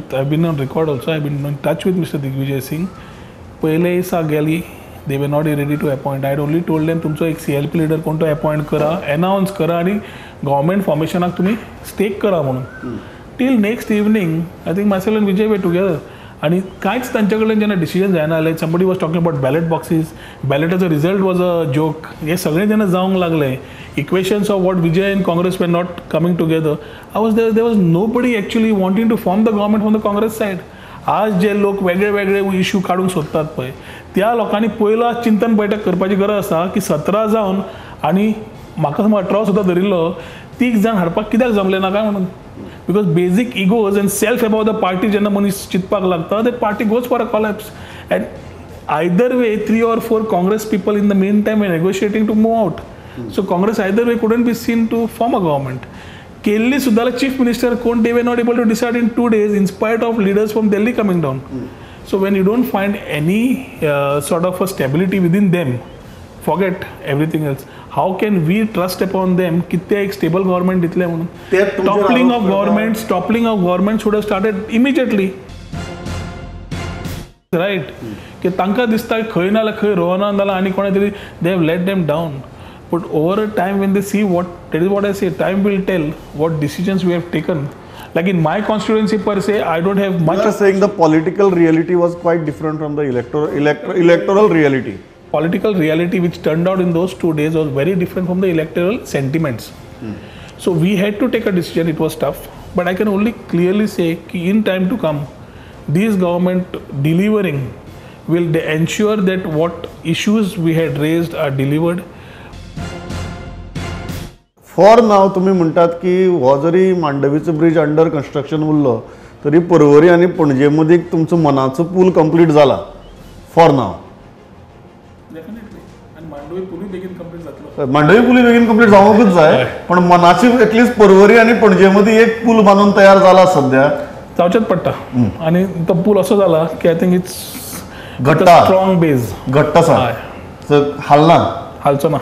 with, I been on record also, I been in touch with Mister Digvijay Singh. पयले दिसा गेली, they were not ready to appoint. I only told them, तुमचो एक CLP leader कोण तो appoint करा, अनावन्स करा आनी गव्हर्मेंट फॉर्मेशनाक तुमी स्टेक करा म्हणून. Till next evening I think myself and Vijay were together आनी कांयच तांचे कडल्यान जेन्ना डिसिजन जायना जालें, somebody was talking about ballot boxes, बॅलेटाचो result was a joke, हें सगळें जेन्ना जावंक लागलें, equations of what Vijay and Congress were not coming together, I was there, there was nobody actually wanting to form the government from the Congress side. आज जे लोक वेगळे वेगळे issue काडूंक सोदतात पळय, त्या लोकांनी पयलो आज चिंतन बैठक करपाची गरज आसा की 17 जावन आनी म्हाका समज 18 सुद्दां धरिल्लो, 3 जाण हाडपाक कित्याक जमलें ना काय म्हणून. Because basic egos and self about the party जेन्ना मनीस चिंतपाक लागता, that party goes for a collapse. And either way 3 or 4 Congress people in the mean time were negotiating to move out. So Congress either way couldn't be seen to form a government. केल्ली सुद्दां chief minister कोण, they were not able to decide in 2 days in spite of leaders from Delhi coming down. So when you don't find any sort of a stability within them, forget everything else. How can we trust upon them की ते एक stable government दितले म्हणून? Toppling of government, toppling of government should have started immediately, right? की तांकां दिसता खंय ना जाल्यार खंय रोहना जाल्यार आनी कोणा तरी they have let them down. But over a time when they see what, that is what I say, time will tell what decisions we have taken. Like in my constituency per se, I don't have much. You are saying the political reality was quite different from the electoral reality. Political reality which turned out in those 2 days was very different from the electoral sentiments. So we had to take a decision. It was tough, but I can only clearly say ki in time to come, this government delivering will ensure that what issues we had raised are delivered. For now तुमी म्हणटात की हो जरी मांडवीचो bridge under construction उरलो तरी पर्वरी आनी पणजे मदीं तुमचो मनाचो पूल कंप्लीट जाला फॉर now. Definitely. आनी मांडवी पुलूय बेगीन कंप्लीट जातलो. मांडवी पुलूय बेगीन कंप्लीट जावंकूच जाय, पण मनाची एटलिस्ट पर्वरी आनी पणजे मदीं एक पूल बांदून तयार जाला सद्या. जावचेच पडटा. आनी तो पूल असो जाला की I think it's घट्ट, स्ट्रॉंग बेज, घट्ट आसा, हालना, हालचो ना.